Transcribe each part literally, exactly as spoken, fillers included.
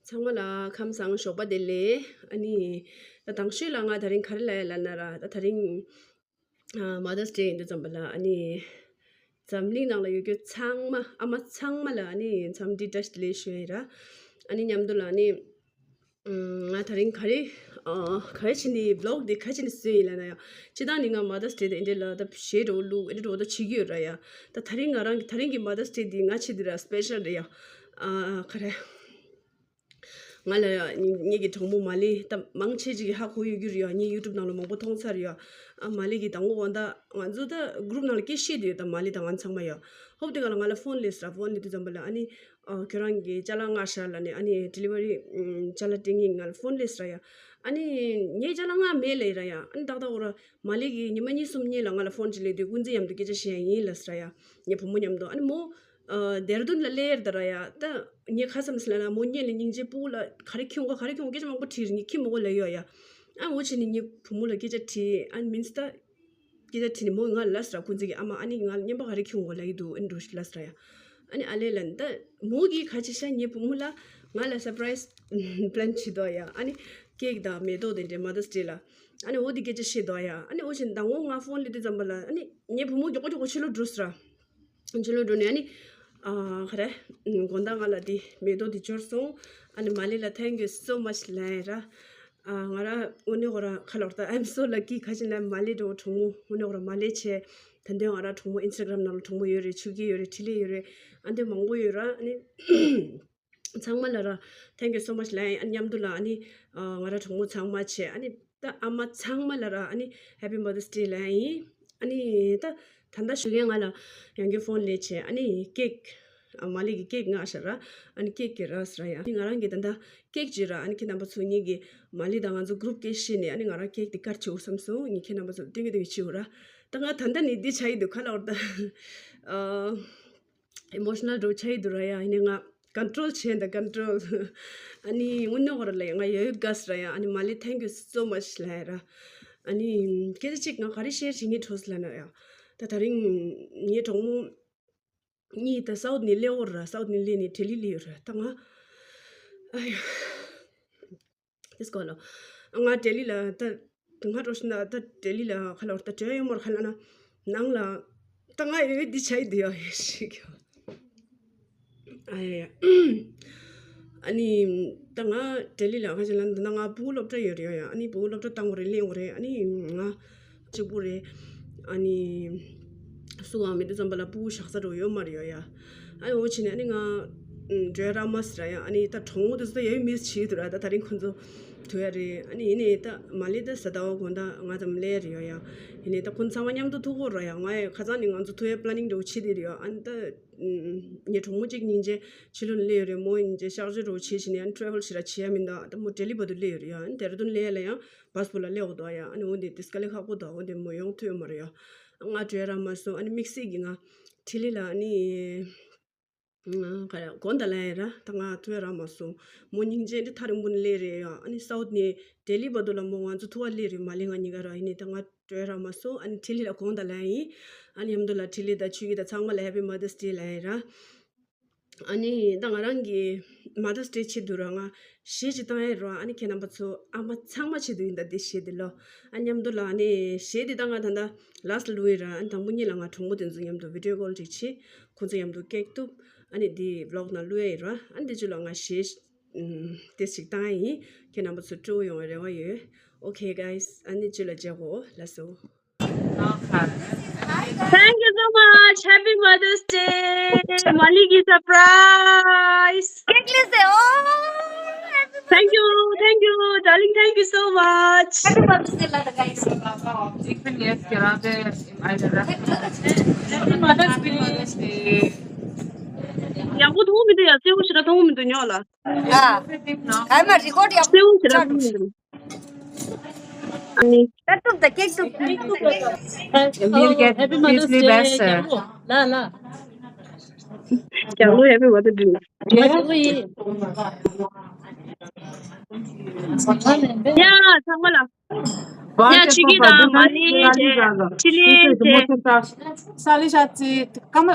ཚང་མ་ལ་ཁམས་བཟང་ཞོགས་པ་བདེ་ལེགས། ཨ་ནི་ད་དང་ཤོས་ལ་ང་དེ་རིང་ག་རེ་ལབ་ཡ་ལབ་ན་ར། ད་དེ་རིང་ཨ་Mother's Day ཨིན་དུས་ཙམ་པ་ལ་ཨ་ནི་འཛམ་གླིང་ནང་ལ་ཡོད་རྒྱུ་ཚང་མ་ཨ་མ་ཚང་མ་ལ་ཨ་ནི་འཚམས་འདྲི་བཀྲ་ཤིས་བདེ་ལེགས་ཞུ་ཡ་ཡིན་ར། ཨ་ནི་མཉམ་དུ་ལ་ཨ་ནི་ང་དེ་རིང་ག་རེ་ཨ་ག་རེ་བྱས་ནི་vlog འདི་ག་རེ་བྱས་ནི་བཟོ་ཡི་ལབ་ན་ཡ། སྤྱིར་བཏང་ནི་ང་Mother's Day དེ་འདི་ལ་ད་གཞས་འདྲ་བོ་བླུག་ཨེ་འདྲ་བོ་ད་བྱེད་ཀྱི་ཡོད་ར་ཡ། ད་དེ་རིང་ང་རང་གི་དེ་རིང་གི་Mother's Day འདི་ང་ཆེད་དུ་ར་special རེད་ཡ། ཨ་ག་རེ། ང་ལ་ཡ་ངེད་ཀྱི་གྲོགས་མོ་མ་ལི་ད་མང་ཆེ་ཅིག་གིས་ཧ་གོ་ཡོད་རྒྱུ་རེད་ཡ། ངའི་YouTube ནང་ལ་མང་པོ་མཐོང་ཚར་ཡ། ཨ་མ་ལི་གི་དང་པོ་འོ་ད་ང་ཚོ་ད་group ནང་ལ་སྐད་བཤད་དུས་ད་མ་ལི་དང་ང་ཚང་མ་ཡ། ཧོབ་དེ་ག་ལ་ང་ལ་ཕོན་སླེབས་ར། ཕོན་སླེབས་དུས་ཙམ་པ་ལ་ཨ་ནི་ཨ་ཁྱོད་རང་གི་ཅ་ལག་མངགས་ཤག་ལབ་ནས་ཨ་ནི་delivery ཅ་ལག་སྤྲད་མཁན་ང་ལ་ཕོན་སླེབས་ར་ཡ། ཨ་ནི་ངའི་ཅ་ལག་མངགས་མེད་ལབ་ཡ་ར་ཡ། ཨ་ནི་ཏག་ཏག་འོ་ར་མ་ལི་གི་ཉི་མ་གཉིས་གསུམ་སྔོན་ལ་ང་ལ་ཕོན་ཅིག་སླེབས་དུས་ཀུན་གཟིགས་མཉམ་དུ་སྐད་ཆ་བཤད་ཡ་ཡིན་ལབ་ར་ཡ། ངའི་བུ་མོ་མཉམ་དུ་ཨ་ནི་མོ་ཨ་ལྡེ་ར་ལྡུན་ལ་སླེབས་ཡོད་ར་ཡ། ད་ངས་ཁ་ཙམ་ཞིག་ལབ་ན་མོ་སྔོན་ལ་སྙིང་རྗེ་སྤུ་གུ་ལ་ག་རེ་འཁྱེར་འོང་ག་ག་རེ་འཁྱེར་འོང་སྐད་ཆ་མང་པོ་དྲིས་རེད། ངས་འཁྱེར་མི་འོང་ལབ་ཡོད་ཡ། ཨ་འོ་བྱས་ནས་ངའི་བུ་མོ་ལ་སྐད་ཆ་དྲིས། ཨ་ནི་མིན་ད་སྐད་ཆ་དྲིས་ནས་མོ་ང་ལ་ལབ་ར། ཀུན་གཟིགས་ཀྱིས་ཨ་མ་ཨ་ནི་ང་ལ་རྔན་པ་ག་རེ་འཁྱེར་འོང་ག་ལབ་ཀྱི་འདུག་ཨེ་འདྲ་ཞིག་ལབ་ར་ཡ། ཨ་ནི་ཨ་ལས་ལབ་ནི་ད་མོ་གིས་ག་ཅི་ཤེས་ངའི་བུ་མོ་ལ་ང་ལ་surprise plan བྱེད་དོ་ཡ། ཨ་ནི་ཀེག་དང་མེ་ཏོག་དེ་འདྲ་Mother's Day ལ། ཨ་ནི་འོ་དེ་སྐད་ཆ་བཤད་དོ་ཡ། ཨ་ནི་འོ་བྱས་ནས་ཟླ་ངོ་ལྔ་ཕོན་སླེབས་དུས་ཙམ་པ་ལ་ཨ་ནི་ངའི་བུ་མོ་མགྱོགས་པོ་མགྱོགས་པོ་ཕྱི་ལོགས་འགྲོ་ཟེར་ར། ཕྱི་ལོགས་འགྲོ་ནས་ཨ་ནི་ཨ་ག་རེ་དགོང་དག་ང་ལ་དེ་མེ་ཏོག་དེ་འབྱོར་སོང་། ཨ་ནི་མ་ལི་ལ་thank you so much ལབ་ཡ་ར། ཨ་ང་ར་དངོས་གནས་ཁོ་ར་ག་ལབ་དགོས་རེད་ད། I'm so lucky ག་ཅི་ལབ་ན་མ་ལི་འདྲ་བོ་གྲོགས་མོ་དངོས་གནས་ཁོ་ར་མ་ལི་བྱས། ད་དུང་ང་ར་གྲོགས་མོ་Instagram ནང་ལ་གྲོགས་མོ་ཡོད་རེད། ཆོས་སྐྱིད་ཡོད་རེད། འཕྲིན་ལས་ཡོད་རེད། ཨ་འདི་མང་པོ་ཡོད་ར། ཨ་ནི་ཚང་མ་ལ་ར་thank you so much ལབ་ཡ། ཨ་ནི་མཉམ་དུ་ལ་ཨ་ནི་ཨ་ང་ར་གྲོགས་མོ་ཚང་མ་བྱས། ཨ་ནི་ད་ཨ་མ་ཚང་མ་ལ་ར་ཨ་ནི་Happy Mother's Day ལབ་ཡ་ཡིན། ཨ་ནི་ད་ད་ལྟ་ཞུ་མཁན་ང་ལ་ཡང་བསྐྱར་ཕོན་སླེབས་བྱས། ཨ་ནི་ཀེག་ཨ་མ་ལི་གིས་ཀེག་མངགས་ཤག་ར། ཨ་ནི་ཀེག་ཀྱི་ར་ཟེར་ཡ། ཨ་ནི་ང་རང་གིས་ད་ལྟ་ཀེག་བྱས་ར། ཨ་ནི་ཁྱེད་རྣམ་པ་ཚོ་ངེད་ཀྱི་མ་ལི་དང་ང་ཚོ་group སྐད་བཤད་ནས་ཨ་ནི་ང་རང་ཀེག་དེ་ཀཊ་བྱེད་དགོས་བསམ་སོང་། ངས་ཁྱེད་རྣམ་པ་ཚོ་ལ་སྟོན་གི་སྟོན་གི་བྱེད་འོ་ར། ད་ང་ད་ལྟ་ནི་འདི་ཆགས་ཀྱི་འདུག་ག་ལབ་དགོས་རེད་ད། ཨ་emotional འདྲ་བོ་ཆགས་ཀྱི་འདུག་ར་ཡ། ཡིན་ནའི་ང་control བྱས་ད་control། ཨ་ནི་དངོས་གནས་ཁོ་ར་ལ་ཡ་ང་ཡ་ཡོད་དགའ་ཟེར་ར་ཡ། ཨ་ནི་མ་ལི་thank you so much ལབ་ཡ་ར། ཨ་ནི་སྐད་ཆ་གཅིག་ང་ག་རེ་ཤེར་བྱེད་སྙིང་འདོད་ཟེར་ལབ་ན་ཡ། ད་ད་རིང་ངའི་གྲོགས་མོ་གཉིས་ད་སའུཐ་ནས་སླེབས་ཡོད་ར། སའུཐ་ནས་སླེབས་ནས་ལྡི་ལི་སླེབས་ཡོད་ར། ད་ང་ཨ་ཡ། དེ་སྐོར་ལ་ང་ལྡི་ལི་ལ་ད་ང་འགྲོ་ཞིན་ན་ད་ལྡི་ལི་ལ་ག་ལབ་དགོས་རེད་ད། འགྲོ་ཡ་ཡོད་མ་རེད། ག་ལབ་ན་ནང་ལ་ད་ང་ཡོད་འདི་ཆགས་ཀྱི་འདུག་ཡ་ཡ་ཞིག་ཡ། ཨ་ཡ་ཡ། ཨ་ནི་ད་ང་ལྡི་ལི་ལ་ག་ཅི་ལབ་ན་ད་ང་བུ་སློབ་གྲྭ་ཡོད་རེད་ཡ། ཨ་ནི་བུ་སློབ་གྲྭ་བཏང་དགོས་རེད། ལེན་དགོས་རེད། ཨ་ནི་ང་གཅིག་པུ་རེད། ཨ་ནི་སུ་ཡང་མེད་དུས་ཙམ་པ་ལ་བུ་བཞག་ས་འདྲ་བོ་ཡོད་མ་རེད་ཡ་ཡ། ཨ་ནི་འོ་བྱས་ནས་ཨ་ནི་ང་འགྲོ་ཡ་རག་མ་སོང་ར་ཡ། ཨ་ནི་ད་གྲོགས་མོ་དེ་ཚོ་ད་ཡ་ཡོད་མི་བྱེད་འདུག་ར། ད་ད་རིང་ཁོང་ཚོ་ཐུག་ཡ་རེད། ཨ་ནི་ཡིན་ནའི་ད་མ་ལི་ད་གཟའ་ཟླ་བ་དགོང་དག་ང་ཙམ་སླེབས་རེད་ཡ་ཡ། ཡིན་ནའི་ད་ཁོང་ཚང་མ་མཉམ་དུ་ཐུག་དགོས་ར་ཡ། ང་ཡ་ཁ་སང་ནས་ང་ཚོ་ཐུག་ཡ་པི་ལེ་ནིང་འདྲ་བོ་བྱེད་བསྡད་རེད་ཡ། ཨ་ནི་ད་ངའི་གྲོགས་མོ་གཅིག་སྙིང་རྗེ་ཕྱི་ལོགས་ནས་སླེབས་ཡོད་རེད། མོ་སྙིང་རྗེ་གཤག་བཅོས་འདྲ་བོ་བྱས་བྱས་ནས་ཨ་ནི་ཊེ་རེ་ཝལ་ཞེ་དྲག་བྱེད་ཡ་མིན་འདུག་ད་མོ་ལྡི་ལི་བར་དུ་སླེབས་ཡོད་རེད་ཡ། ཨ་ནི་ལྡེ་ར་ལྡུན་སླེབས་ཡ་ལ་ཡང་བཱས་པོ་ལ་སླེབས་དགོས་འདུག་ཡ། ཨ་ནི་འོ་འདི་དེ་དཀའ་ལས་ཁག་པོ་འདུག་འོ་འདི་མོ་ཡོང་ཐུབ་ཡོད་མ་རེད་ཡ། ང་འགྲོ་ཡ་རག་མ་སོང་། ཨ་ནི་དམིགས་བསལ་གྱིས་ང་ལྡི་ལི་ལ་ཨ་ནི་ཨ་ག་རེ་དགོངས་དག་ལབ་ཡ་ར། ད་ང་ཐུག་ཡ་རག་མ་སོང་། མོ་སྙིང་རྗེ་འདི་ཐག་རིང་པོ་ནས་སླེབས་རེད་ཡ། ཨ་ནི་སའུཐ་ནས་ལྡི་ལི་བར་དུ་ལ་མོ་ང་ཚོ་ཐུག་པར་སླེབས་རེད། མ་ལི་ང་གཉིས་ཀ་ར། ཡིན་ནའི་ད་ང་འགྲོ་ཡ་རག་མ་སོང་། ཨ་ནི་ལྡི་ལི་ལ་དགོངས་དག་ལབ་ཡ་ཡིན། ཨ་ནི་མཉམ་དུ་ལ་ལྡི་ལི་དང་ཆོས་སྐྱིད་དང་ཚང་མ་ལ་Happy Mother's Day ལབ་ཡ་ར། ཨ་ནི་ད་ང་རང་གི་Mother's Day ཆེད་དུ་ར་ང་གཞས་ཅིག་བཏང་ཡ་ར། ཨ་ནི་ཁྱེད་རྣམ་པ་ཚོ་ཨ་མ་ཚང་མ་ཆེད་དུ་ཡིན་ད་འདི་གཞས་འདི་ལོ། ཨ་མཉམ་དུ་ལ་ཨ་ནི་གཞས་འདི་ད་ང་ད་ལྟ་ལཱསི་ལ་བླུགས་ཡི་ར། ཨ་ནི་དང་པོ་ཉིད་ལ་ང་གྲོགས་མོ་དེ་ཚོ་མཉམ་དུ་བི་ཌི་ཡོ་ཀོལ་ཅིག་བྱས། ཁོང་ཚོ་མཉམ་དུ་ཀེག་གཏུབ། ཨ་ནི་འདི་བི་ལོག་ནང་བླུགས་ཡ་ཡིན་ར། ཨ་ནི་འདི་ཚོ་ལ་ང་གཞས་ཨམ་ཏོག་ཙམ་ཅིག་བཏང་ཡ་ཡིན། ཁྱེད་རྣམ་པ་ཚོ་སྤྲོ་པོ་ཡོང་བའི་རེ་བ་ཡོད། Okay guys, ཨ་ནི་ཚུར་ལ་མཇལ་གོ། ལགས་སོ། Thank you so much. Happy Mother's Day. མ་ལི་གི་surprise. ཀེག་ལེན་ཟེར། ཨོ། Thank you, thank you, darling, thank you so much. Happy Mother's Day ལགས་guys. Happy Mother's Day. ཡག་པོ་མཐོང་མི་འདུག་ཡ། གསལ་པོ་ཞེ་དྲག་མཐོང་མི་འདུག་ཉོག་ལ། ཨ། ག་མ་རི་ཀོཌ་ཡག་པོ་གསལ་པོ་ཞེ་དྲག་མཐོང་མི་འདུག་ཨ་ནི། ཀེག་གཏུབ་དང་ཀེག་གཏུབ། We'll get Happy Mother's Day. Best. ལ་ལ། ཀྱང་ལོ་Happy Mother's Day. ཡ་ཚང་མ་ལ། ཡ་ཆོས་སྐྱིད་དང་མ་ལི་བྱས། འཕྲིན་ལས་བྱས། ས་ལི་ཤ་ཚི་ཀ་མ།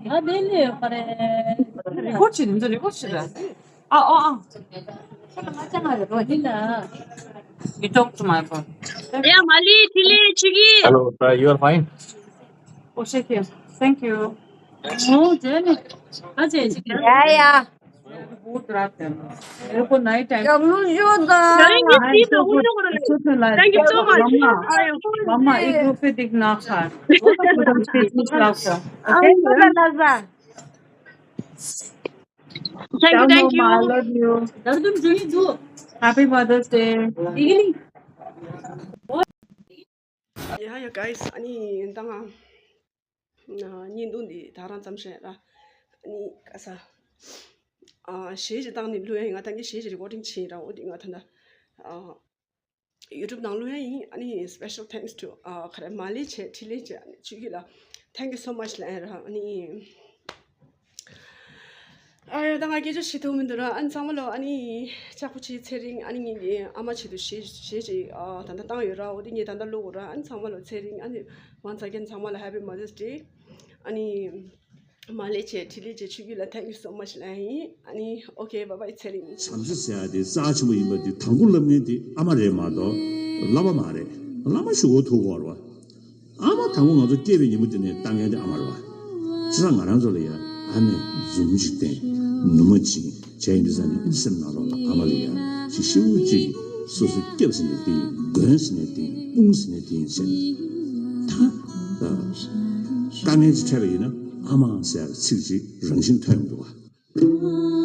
ཨ་དེ་ལས་ཡོད་པ་རེད། རི་ཀོཌ་བྱེད་འདི་ཚོ་རི་ཀོཌ་བྱེད་ར། ཨ་ཨོ་ཨ། You talk to my phone. ཡ་མ་ལི་ཐི་ལི་ཆུ་གི། Hello, uh, you are fine? Oh, thank you. Thank you. Oh, Jenny. ཨ་ཅེ་ཅིག་ཡ་ཡ། बहुत रात है। मेरे को night time. जब लूजो दा। Thank you, Steve. Thank you so much. मम्मा, मम्मा, एक रुपये दिखना था। Okay? Thank you, thank you. I love you. Happy Mother's Day. ཡ་ཡ་guys, ཨ་ནི་ད་ང་ཨ་བརྙན་ཐུང་འདི་ད་རང་ཙམ་བཤད་ར། ཨ་ནི་ག་ས་ཨ་གཞས་ཅིག་བཏང་ནི་ལུ་ཡ་ང་ད་ནི་གཞས་ཅིག་རི་ཀོར་ཌིང་བྱིན་ར། འོ་འདི་ང་ད་ད་ཨ་ཡུ་ཊུབ་ནང་ལུ་ཡ་ཨིན། ཨ་ནི་special thanks to ཨ་ག་རེ་མ་ལི་ཆེ་ཐི་ལི་ཆེ་ཨ་ནི་ཆུ་གི་ལ་thank you so much ལ་ཡ་ར། ཨ་ནི་ཨ་ཡ་ད་ང་སྐད་ཆ་བཤད་ཐུབ་མི་འདུག་ར། ཨ་ནི་ཚང་མ་ལོ་ཨ་ནི་ལྕགས་པོ་ཆེ་ཚེ་རིང་ཨ་ནི་ངེ་གི་ཨ་མ་ཆེད་དུ་གཞས་གཞས་ཅིག་ཨ་ད་ལྟ་བཏང་ཡོད་ར། འོ་དེ་ངེ་ད་ལྟ་བླུག་དགོས་ར། ཨ་ནི་ཚང་མ་ལོ་ཚེ་རིང་ཨ་ནི་once again ཚང་མ་ལ་Happy Mother's Day། ཨ་ནི་མ་ལི་ཆེ་ཐི་ལི་ཆེ་ཆུ་གི་ལ་thank you so much ལ་ཡིན། ཨ་ནི་okay bye bye ཚེ་རིང་། བྱམས་བརྩེ་ཟེར་ཡ་དེ་རྩ་ཆེན་པོ་ཡིན་པ་དེ་དང་པོ་སླབ་མཁན་དེ་ཨ་མ་རེད་མ་གཏོགས་བླ་མ་མ་རེད། བླ་མ་ཞུ་གོ་ཐུག་གོ་ར་བ། ཨ་མ་དང་པོ་ང་ཚོ་སྐྱེས་པའི་ཉིན་མོ་དེ་ནས་ལྟ་མཁན་དེ་ཨ་མ་རེད་བ། བྱས་ཙང་ང་རང་ཚོ་ལ་ཡ་ཨ་མས་འཛུམ་ཅིག་བསྟན། ནུ་མ་བྱིན། བྱས་ཡིན་དུས་ཙང་ནས་ཨིན་སེམས་ནང་ལོགས་ལ་ཨ་མ་ལ་ཡ་ཅིག་ཤེའུ་ཅིག་སོ་སོ་སྐྱབས་ཟེར་ནས་དེ་ཡིན། མགོན་ཟེར་ནས་དེ་ཡིན། དཔུང་ཟེར་ནས་དེ་ཡིན་ཟེར་ནས་ད་ད་དཀའ་ངལ་ཅིག་འཕྲད་པ་ཡིན་ན་ཨ་མ་ཟེར་ཡ་ཚིག་ཅིག་རང་བཞིན་ཐོན་ཡོང་འདུག་བ།